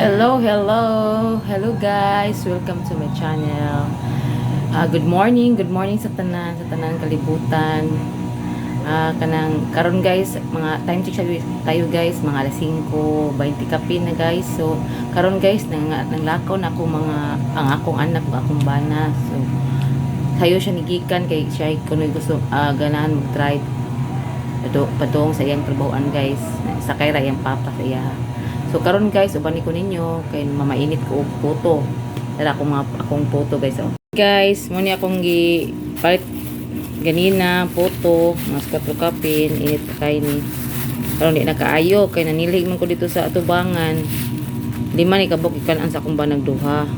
Hello, hello. Hello guys. Welcome to my channel. Good morning sa tanan kalibutan. Kanang karon guys, mga time check siya tayo guys, mga alas 5:20 kapin na guys. So karon guys, nanglakaw na ako mga ang akong anak ug akong bana. So sayo siya nigikan kay siya kunoy gusto ganahan mag-drive padong sa iyang trabahoan guys. Sakay ra iyang papa sa iya. So karon guys, uban ko ninyo kay mamainit ko og puto. Dara akong mga akong puto guys oh. Guys, mo ni akong gi palit ganina puto, mas 4 kapin, init pa kay ni. Karon di na kaayo kay nanilhig man ko dito sa atubangan. Lima ni kabok ikan sa akong banag duha.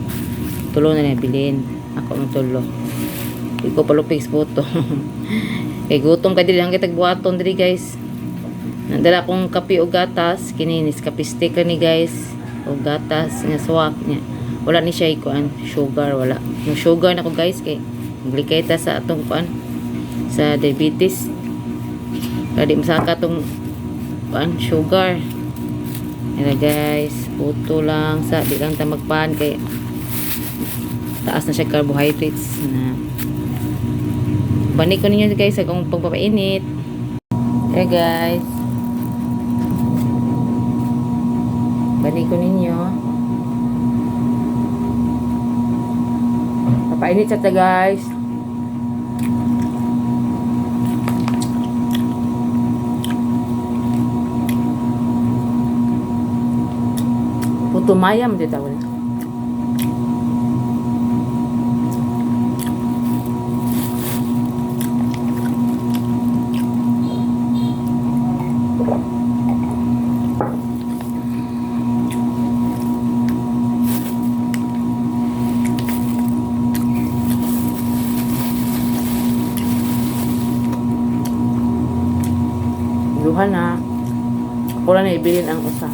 Tulo na niya bilin. Ako ang tulo. Di ko palupig sa puto. Kay gutom kay dili lang kitag buhaton diri guys. Nandala akong kape o gatas, kini ni kape stick ni guys, o gatas nga swak niya. Wala ni siya ikuan, sugar wala. Yung sugar na ko guys kay maglikay ta sa atong kuan sa diabetes. Kaya di masaka tong kuan sugar. Yan guys, puto lang sa di lang ta magpan kay taas na siya carbohydrates na. Balik ko ninyo guys sa akong pagpapainit. Hey guys. Balik ko ninyo. Papainit sa ta guys. Puto maya mo dito wala. Duha na. Ako lang na ibilin ang usa.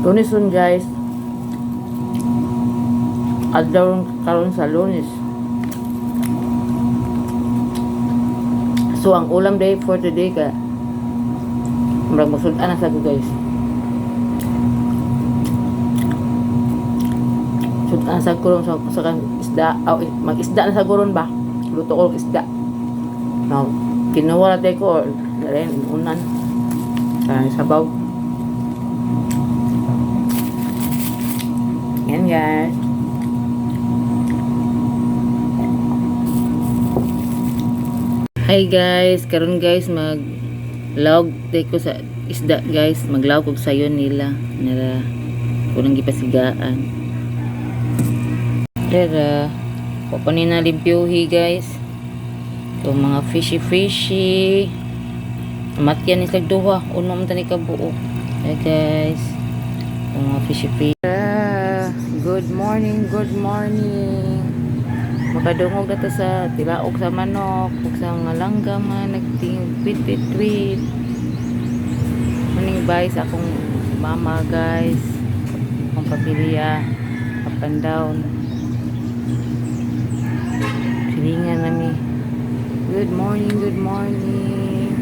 Lunes soon guys. Adlaw karon sa Lunes. So ang ulam day for today ka murag magsud-an na sa ko guys. Sud-an sa ko sa kan isda, aw, mag-isda na sa guron ba? Luto ko og isda. Now, kinuha na ko rin unan. Kaya sabaw. Yan guys. Hi guys, karon guys mag log day ko sa isda guys, maglawg og sayon nila nila kulang gipasigaan. Dara, ko pa ni na limpyuhi guys. So mga fishy fishy. Matyan ni slag duha, uno man tani ka buo. Hi guys. So, mga fishy fishy. Ah, good morning, good morning. Makadungog na ta sa tilaok sa manok, ug sa mga langgam nga nagtingog tweet tweet tweet. Morning bye sa akong mama guys, akong pamilya, up and down. Silingan nami. Good morning, good morning.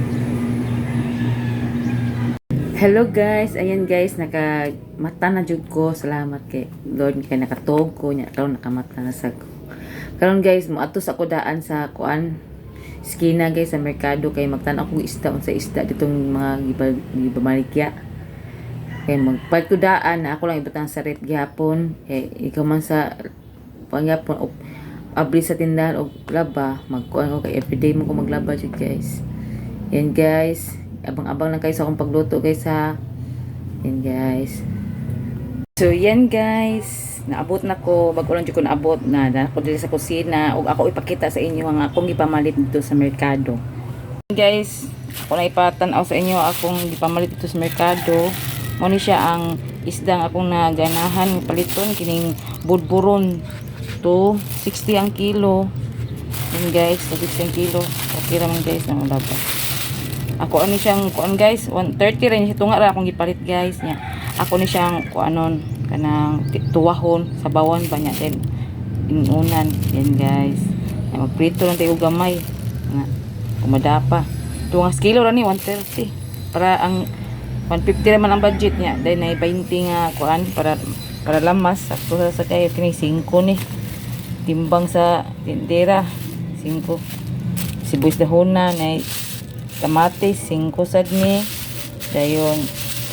Hello guys, ayan guys, naka mata na jud ko. Salamat kay Lord kay nakatuog ko nya karon nakamata na sa ko. Karon guys, moadto sa ako daan sa kuan skina guys sa merkado kay magtan-aw ko isda unsa isda ditong mga gibamaligya. Kay magpalit ko daan na ako lang ibutang sa ref gihapon kay ikaw man sa pangyapon og abli sa tindahan og laba magkuan ko kay everyday mo ko maglaba jud guys. Yan guys, abang-abang lang kayo sa akong pagluto guys ha. Yan guys. So yan guys, naabot na ko, bago lang jud ko naabot na, na ako diri sa kusina ug ako ipakita sa inyo ang akong gipamalit dito sa merkado. Guys, ako na ipatan-aw sa inyo akong gipamalit dito sa merkado. Mo ni siya ang isdang akong naganahan paliton kining budburon to 60 ang kilo. Yan guys, 60 ang kilo. Okay ra man guys ang laba. Ako ano siyang kuan guys, 130 rin siya tunga ra akong gipalit guys niya. Ako ni siyang kuanon kanang tuwahon sabawan ba niya then inunan. Yan guys. Ay, magprito lang tayo gamay. Nga, kumadapa. Tungas kilo ra ni 130. Para ang 150 naman ang budget niya. Dahil na 20 nga kuan para para lamas sakto sa kay kini 5 ni. Timbang sa tindera 5. Sibuyas dahona na kamatis 5 sad ni. Dayon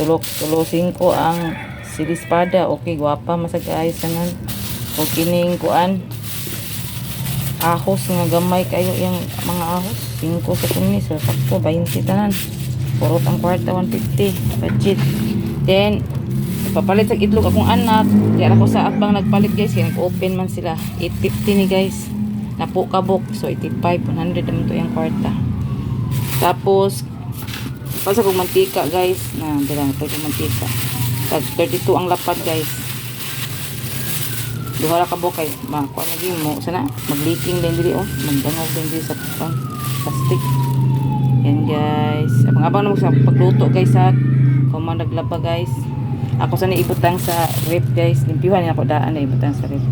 tulok tulo 5 ang silispada. Okay, gwapa masag ayos tanan. O kining kuan ahos nga gamay kayo yung mga ahos 5 sa kini, so sakto 20 tanan, purot ang kwarta, 150 budget. Then papalit sa itlog akong anak, kaya ako sa atbang nagpalit guys, kaya nag-open man sila. 850 ni guys, napo kabok, so 85, 100 naman to yung kwarta. Tapos pasa kong mantika guys, na dala na kong mantika, tag 32 ang lapad guys. Duha ra ka buok kay makuha na gyud mo sana magleaking din diri, oh, magdangog din diri sa pang plastic. Yan guys, abang-abang na mo sa pagluto guys, ha, kung man naglaba guys. Ako sana ibutang sa ref guys, limpyuhan ako daan na ibutang sa ref.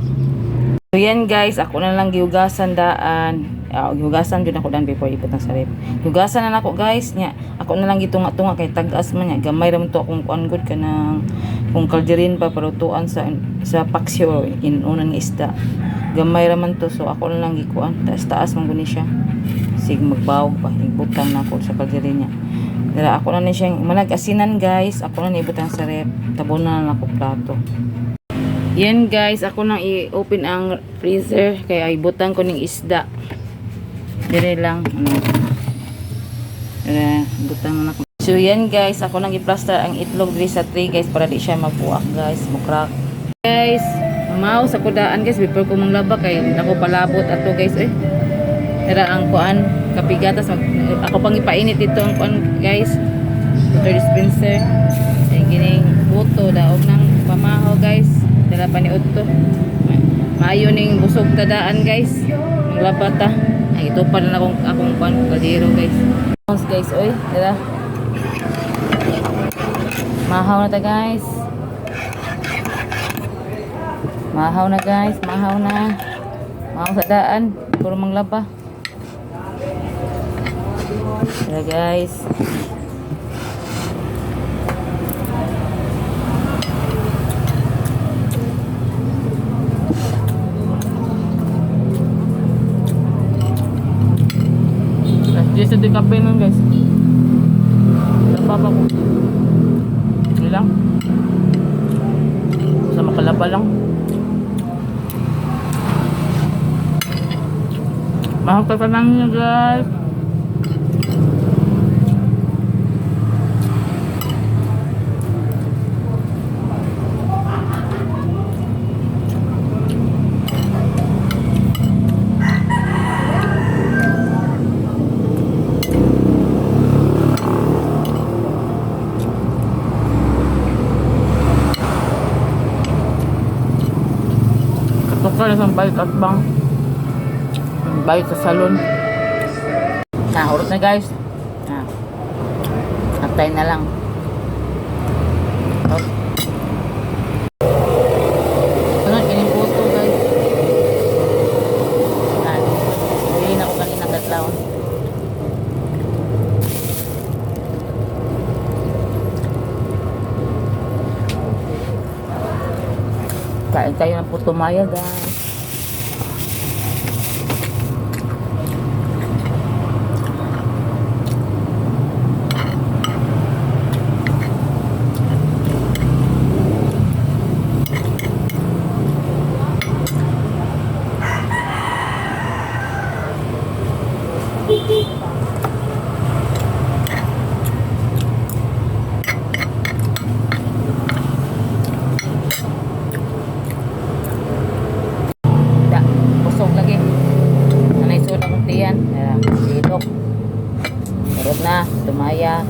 So yan guys, ako na lang gihugasan daan. Gihugasan jud ako daan before ibutang sa ref. Gihugasan na nako guys nya. Ako na lang gitunga-tunga kay tag-as man nya. Gamay ra man to akong kuan gud kanang kung kalderin pa palutuan sa paksiw or inunan nga isda. Gamay ra man to, so ako na lang gikuan. Taas-taas man guni siya. Sig magbawog pa ibutang nako sa kalderin niya. Dira ako na ni siyang manag asinan guys. Ako na ni ibutang sa ref. Tabunan na nako plato. Yan guys, ako nang i-open ang freezer kaya ibutang ko ning isda. Dire lang. Ano. Dire, butang na ko. So yan guys, ako nang i-plaster ang itlog diri sa tray guys para di siya mabuak guys, mukrak. Guys, mamaw sa kudaan guys before ko manglaba kay ako palabot ato guys eh. Dira ang kuan, kapigatas ako pang ipainit dito ang kuan guys. Water dispenser. Ay gining puto daog ng pamahaw guys. Dala pa ni Otto. Maayo ning busog tadaan guys. Maglaba ta. Ay ito pa na akong akong kuan kaldero guys. Guys, oy, dala. Mahaw na ta guys. Mahaw na guys, mahaw na. Mahaw sa daan, puro manglaba. Tara guys. Alas 10 na din kape nun guys. Laba pa ko. Hindi lang. Sa makalaba lang. Mahal pa lang niyo guys. Katukal sa bike at bang. Bike sa salon. Nahurot na guys. Na. Antay na lang. Oh. Ano, kining puto guys. Yan. Bili na ko kanina katlaw. Kain tayo ng puto maya guys. Da, busog lagi. Nanay sud akong tiyan. Dara, silok. Turot na, tumaya.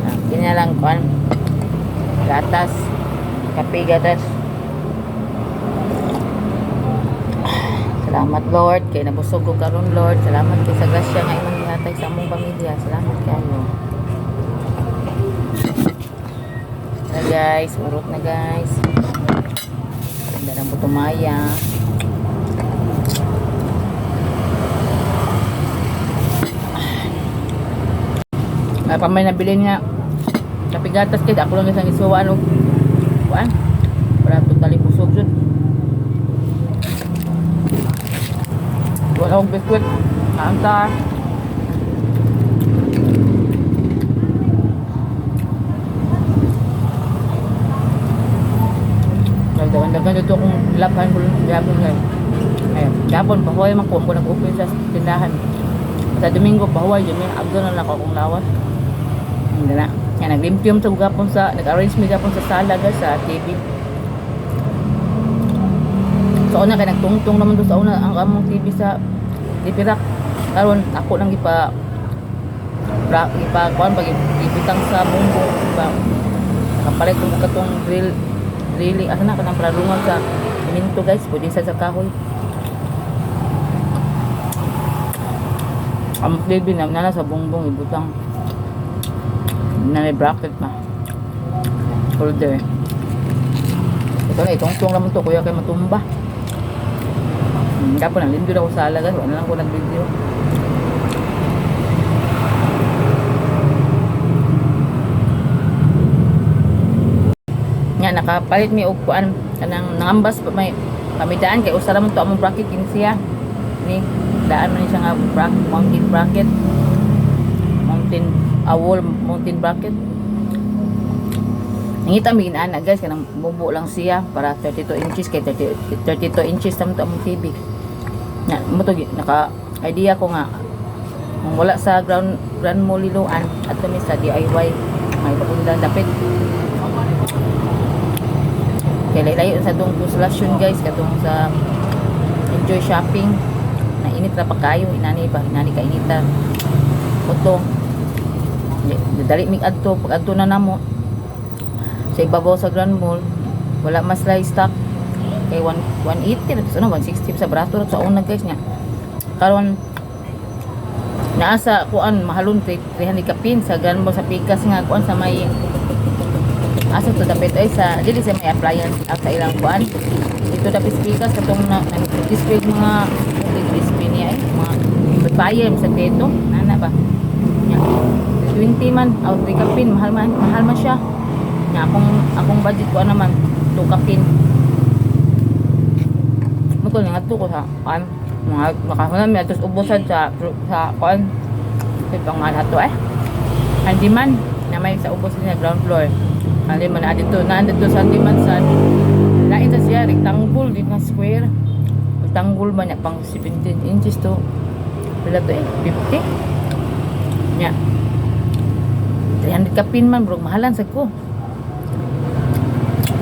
Ah, kanya lang kuan. Gatas. Kape gatas. Salamat Lord kay nabusog ko karon Lord. Salamat kay sa grasya nga imong gihatag sa among pamilya. Salamat kaayo. Na guys, urot na guys. Ganda ng putumaya. Ay pa may nabili nga kapigatas kid ako lang isang isuwaan og kuan. Para totally busog jud. Wala akong biskwit. Kaanta. Dagdagan-dagan dito akong laphan ko lang gapon kay. Ay, gapon pahuway man ko nag-open sa tindahan. Sa Domingo pahuway jud may abdo na lang ako akong lawas. Hindi na. Yan, naglimpyom sa gapon sa, nag-arrange mi gapon sa sala guys, sa TV. Sa una kay nagtungtong naman do sa una ang among TV sa TV rack. Karon ako nang gipa ra, gipa kuan ba gibutang sa bunggo ba. Nakapalit ko katong drill drilling asa na kanang pralungan sa simento guys, pwede sa kahoy. Ang TV na nana sa bongbong ibutang na may bracket pa. Holder. Ito na, itong naman to kuya kay matumba. Dapat nang lindol ako sa alaga. Wala lang ko nag-video. Nga nakapalit mi og kuan kanang nangambas pa may pamidaan kay usa ra man to among bracket kini siya. Ni daan man ni siya nga bracket, mountain bracket. Mountain wall mountain bracket. Nangita mi ginana guys kanang mubo lang siya para 32 inches kay 30, 32 inches naman to among TV. Nga mo to naka idea ko nga kung wala sa ground ground mo liluan at kami sa DIY may papundan dapit. Kay layo sa tong consolation guys katong sa enjoy shopping na init ra pa kayo inani ba inani ka inita Oto dali mig adto pag adto na namo sa ibabaw sa Grand Mall wala mas lay stock kay 1 180 na to, ano 160 sa brato sa una guys nya karon naa sa kuan mahalon 300 kapin sa Grand Mall sa Pikas nga kuan sa may asa to dapit ay sa dili sa may appliance at sa ilang kuan dito dapit sa Pikas katong na, display mga display niya ay mga fire sa teto nana ba nya 20 man out 3 kapin mahal man siya nya akong akong budget ko naman 2 kapin mo ko nga ko sa kuan mga makahunan mi atos ubusan sa sa kuan sa pangalan ato eh handyman na may sa ubos niya ground floor handyman na dito na dito sa handyman sa lain sa siya rectangle di na square rectangle ba niya pang 17 inches to pila to eh 50 nya 300 kapin man bro mahalan sa ko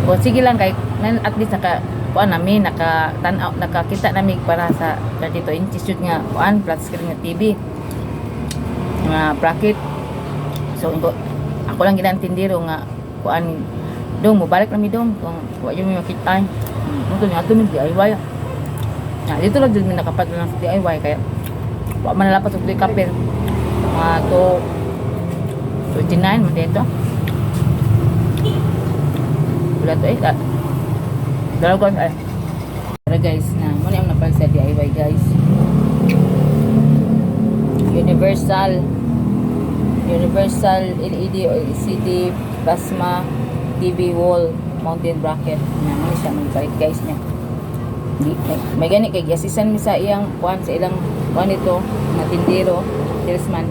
o sige lang kay man at least naka kuan nami naka tan-aw nakakita nami para sa 32 inches yun nga kuan flat screen nga TV nga bracket. So ingo ako lang ginantindiro nga kuan dong mo balik nami dong kung wa yun may makita mo nga ato mi DIY na dito lang jud mi nakapat lang sa DIY kaya wa man nalapas og kapin mga to 29 man dito wala to eh dalawa ko ay. Tara guys na mo ni ang napalit sa DIY guys. Universal Universal LED or LCD plasma TV wall mountain bracket na mo ni siya magpalit guys niya. Di, may gani kay giasisan mi sa iyang kuan sa ilang kuan nito nga tindero salesman.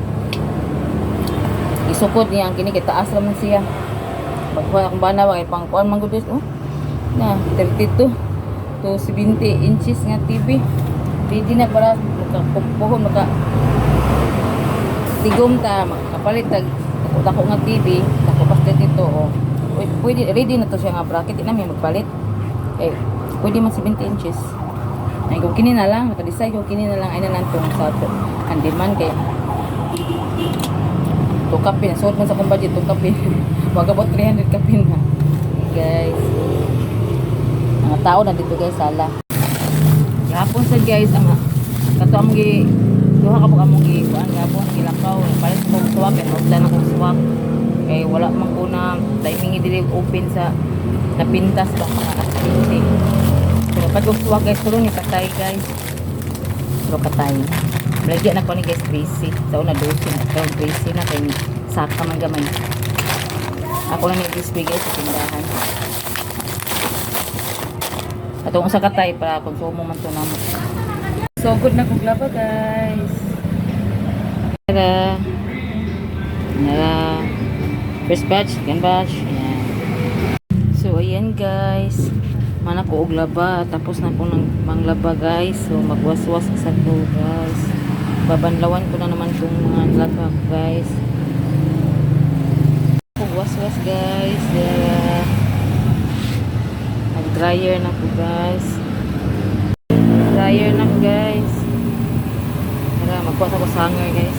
Isukod niya ang kini kay taas ra man siya. Pagkuhan akong bana ba kay pang kuan man gud oh. Na 32 to 70 inches nga TV. Ready na para makakumpuhon maka tigom ta makapalit tag dako nga TV, dako pas dito oh. Pwede ready na to siya nga bracket, di na mi magpalit. Eh pwede man 70 inches. Ay kung kini na lang, naka-decide kung kini na lang ay na lang tong sa handyman kay 2 kapin, suot man sa akong budget 2 kapin. Wag abot 300 kapin na. Guys. Mga tao na dito guys sala. Gihapon sa guys ang kato among gi duha ka pug among gi kuan gihapon gilakaw palit ko swak kay maudlan akong swak kay wala man ko na timing dili open sa napintas ba mga aksidente. Pero pag swak guys tulo ni patay guys. Pero katay. Lagyan na ko ni guys 13. Sa una 12 na karon 13 na kay Saka man gamay. Ako lang may display guys sa tindahan. Atong usa ka tay para konsumo man to namo. So good na kog laba, guys. Tara. Nara. First batch, second batch. Ayan. So ayan guys. Mana ko og laba, tapos na ko ng manglaba guys. So magwaswas sa ko guys. Babanlawan ko na naman tong mga laba guys. Waswas guys. Yeah. Nag-dryer na ko guys. Dryer na ko guys. Tara, magkuha sa ko sa hanger guys.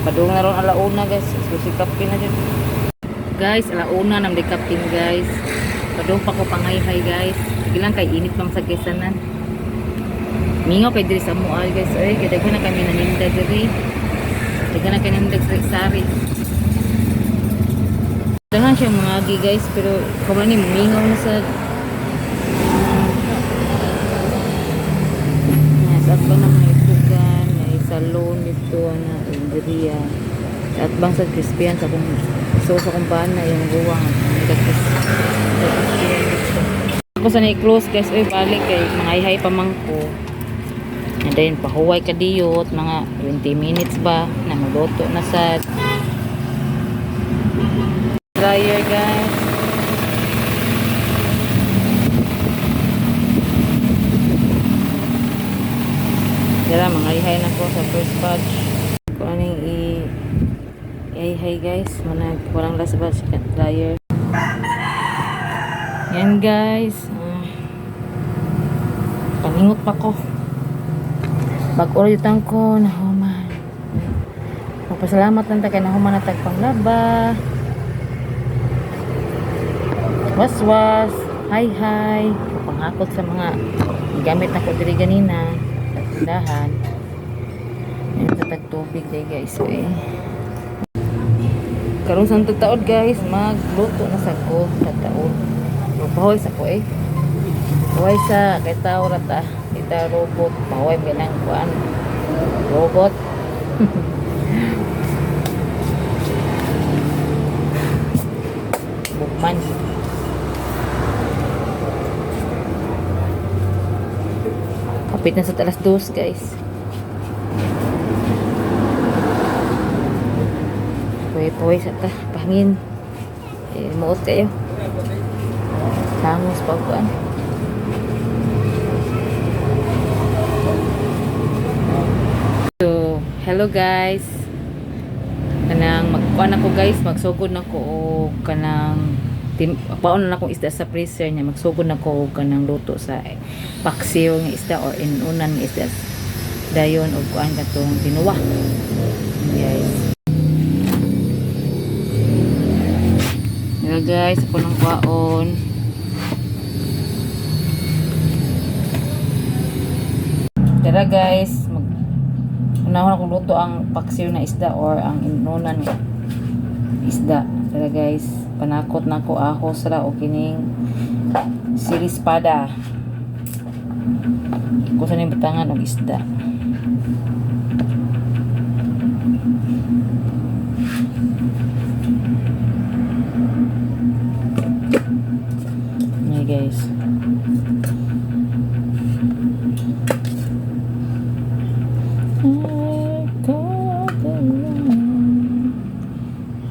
Padung na ron alauna guys. So si Kapin na dyan. Guys, alauna nang di Kapin guys. Padung pa ko pangayhay guys. Sige lang kay init lang sa kesanan. Mingaw kay diri sa mual guys. Ay, kay daghan na kami naninda diri. Daghan na kay naninda sa sari. Daghan siya mga agi guys, pero kung ni mingaw na sa. Yes, at bang naman itugan, may salon dito na diriya. At bang sa Crispian sa kung so sa kung bana yung guwang sa Crispian dito. Ako sa na-close guys, oy balik kay mga ihay pa man ko. And then pahuway ka diyot mga 20 minutes ba na maluto na sa dryer guys. Dara, mga ihay na ko sa first batch. Kung anong i-ihay guys, manag walang last batch dryer. Yan guys. Paningot pa ko. Bag-oro yung ko, nahuman. Magpasalamat lang ta kay nahuman na tag panglaba. Waswas, hi hi. Panghakot sa mga gamit na ko diri ganina sa tindahan. Ayun sa tagtubig day guys. So, eh. Karon sa taod guys, magluto na sa ko sa taod. Magpahoy sa ko eh. Pahoy sa kay tao ra ta. Kita robot, pahoy binang kuan. Robot. Bukman. Kapit na sa 2:00 guys. Puwi-puwi sa ta. Pahangin. Eh, muot kayo. Sangos pa kuan. So, hello guys. Kanang magkuan ako guys, magsugod na ko og kanang paon na akong isda sa freezer niya, magsugod na ko og kanang luto sa paksiw nga isda or inunan nga isda. Dayon og kuan katong tinuwa. Guys. Hello guys, ako ng kwaon. Tara guys, mag unahon akong luto ang paksiw na isda or ang inunan nga isda. Tara guys, panakot na ko ahos ra o kining sili espada. Kusa ning butangan og isda. Ayan guys. I got the line.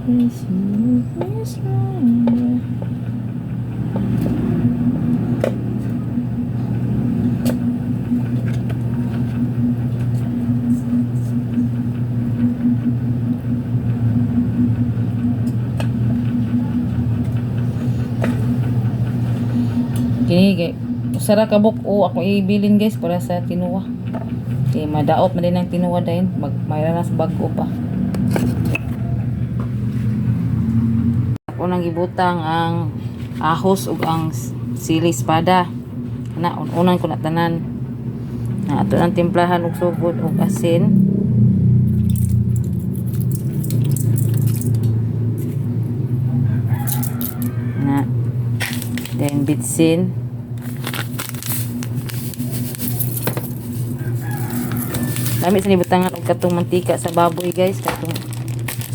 Please make me stronger. Kini kay usa ra ka buk-o ako ibilin guys para sa tinuwa. Kay madaot man din ang tinuwa dayon, mag mayroon sa bag-o pa. Ako nang gibutang ang ahos ug ang sili espada. Na unan ko na tanan. Na ato nang timplahan og sugod og asin. Na then bitsin. Lami sa nibutangan og katong mantika sa baboy guys, katong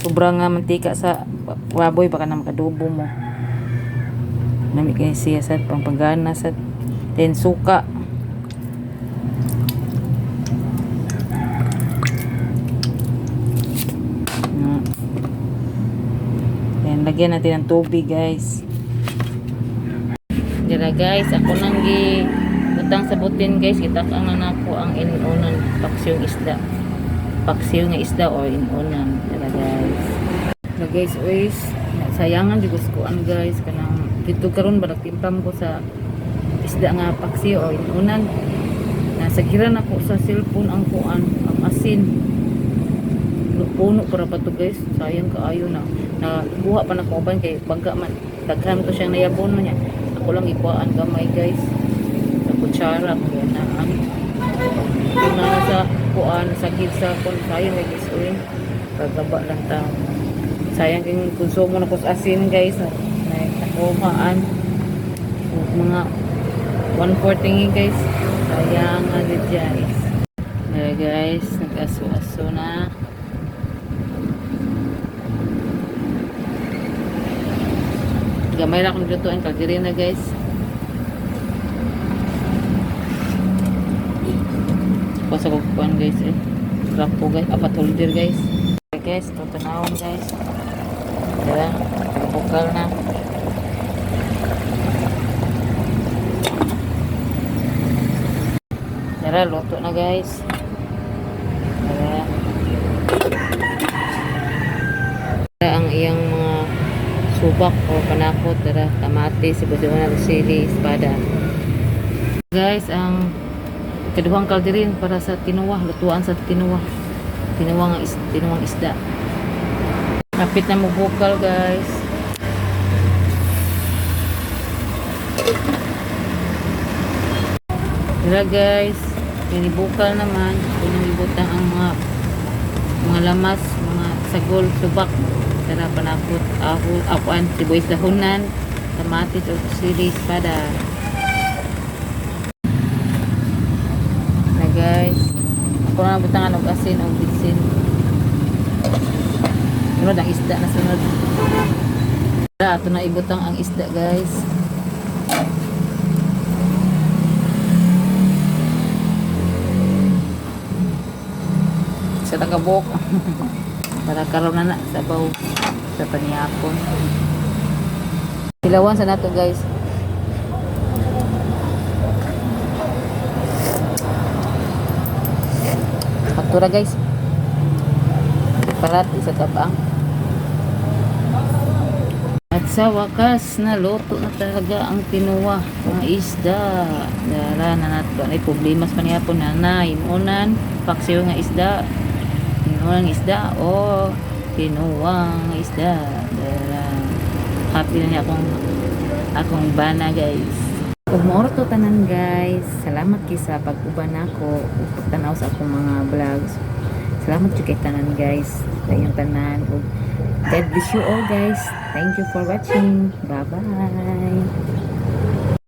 Sobra nga mantika sa baboy, baka na makadubo mo. Nami kay siya sa pangpagana sa, then suka. Na. Then lagyan natin ng tubig, guys. Dira guys, ako nang gi butang sa butin, guys, kita ang nako ang inunan, paksiw ng isda. Paksiw nga isda or inunan. Dira guys. Dira guys, uys, sayangan jud ko ano guys, kanang dito karon ba nagtimplam ko sa isda nga paksiw or inunan. Nasagiran ako sa cellphone ang kuan, ang asin. Puno para pa to guys, sayang kaayo na nakuha pa na ko uban kay bangka man, daghan ko siyang nayabon man niya. Ako lang ikuhaan gamay guys sa kutsara kaya na ang na sa kuan sakit sa kun, sayang kay guys, uy, pagaba lang ta, sayang kay konsumo na ko sa asin guys, na nakuhaan mga 1/4 tingi guys, sayang nga gid guys. There guys, nag-aso-aso na. Gamay ra akong lutuan kalderina guys. Kuha sa kukuan guys eh. Rapo guys, apat holder guys. Okay, guys, tutunawon guys. Tara, bukal na. Tara, luto na guys. Tara. Tara ang iyang mga subak o panakot, tara, kamatis, sibuyas, sili, espada. Guys, ang kaduhang kalderin para sa tinuwa, lutuan sa tinuwa. Tinuwang isda. Kapit na mo bukal, guys. Tara guys, pinibukal naman, unang ibutang ang mga lamas, mga sagol, subak. Tara, panakot, aho, akuan, sibuyas dahunan, kamatis o sili, espada. Na guys, ako na butangan og asin og bitsin. Sunod ang isda na sunod. Tara, ato na ibutang ang isda guys. Sa tagabok. Para karon na na sabaw sa panihapon. Hilawan sa nato guys. Faktura guys. Parat isa tabang. At sa wakas, naluto na talaga ang tinuwa, ang isda. Dara na nato. Ay, problema sa panihapon na na. Inunan, paksiw nga isda. Tinuwang isda o tinuwang isda. Dara. Happy na niya akong akong bana guys. Ug mao ra to tanan guys. Salamat kay sa pag-uban nako ug pagtanaw sa akong mga vlogs. Salamat jud kay tanan guys. Sa inyong tanan ug God bless you all guys. Thank you for watching. Bye-bye.